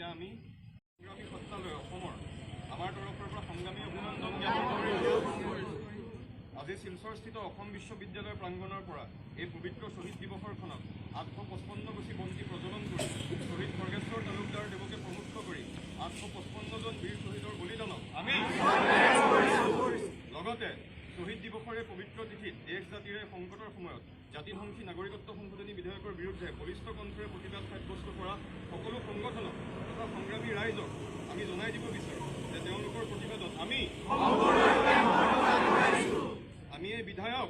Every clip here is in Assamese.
গতিকে আমি সংগ্ৰামী সত্তালৈ অসমৰ আমাৰ তৰফৰ পৰা সংগ্ৰামী অভিনন্দন জ্ঞাপন কৰিছোঁ। আজি শিলচৰস্থিত অসম বিশ্ববিদ্যালয়ৰ প্ৰাংগণৰ পৰা এই পবিত্ৰ শ্বহীদ দিৱসৰ ক্ষণত 855 গছি বন্তি প্ৰজ্বলন কৰি শ্বহীদ খৰ্গেশ্বৰ তালুকদাৰ দেৱকে প্ৰমুখ কৰি 855জন বীৰ শ্বহীদৰ বলিদানক আমি লগতে শ্বহীদ দিৱসৰ এই পবিত্ৰ তিথিত দেশ জাতিৰ এই সংকটৰ সময়ত জাতিধ্বংসী নাগৰিকত্ব সংশোধনী বিধেয়কৰ বিৰুদ্ধে বলিষ্ঠ কণ্ঠৰে প্ৰতিবাদ সাব্যস্ত কৰা সকলো সংগঠনক তথা সংগ্ৰামী ৰাইজক আমি জনাই দিব বিচাৰোঁ যে তেওঁলোকৰ প্ৰতিবাদত আমি এই বিধেয়ক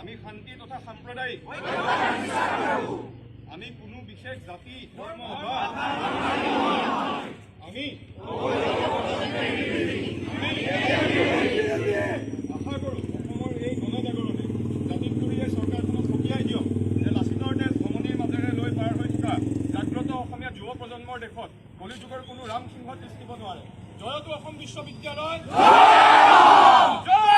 আমি শান্তি তথা সাম্প্ৰদায়িক আমি কোনো বিশেষ জাতি, ধৰ্ম বা আমি আশা কৰোঁ, অসমৰ এই গণজাগৰণে জাতিদ্ৰোহী এই চৰকাৰখনক সকীয়াই দিয়ক যে লাচিতৰ তেজ ধমনীৰ মাজেৰে লৈ পাৰ হৈ থকা জাগ্ৰত অসমীয়া যুৱ প্ৰজন্মৰ দেশত কলিযুগৰ কোনো ৰামসিংহ তিষ্ঠিব নোৱাৰে। জয়তু অসম বিশ্ববিদ্যালয়, জয়।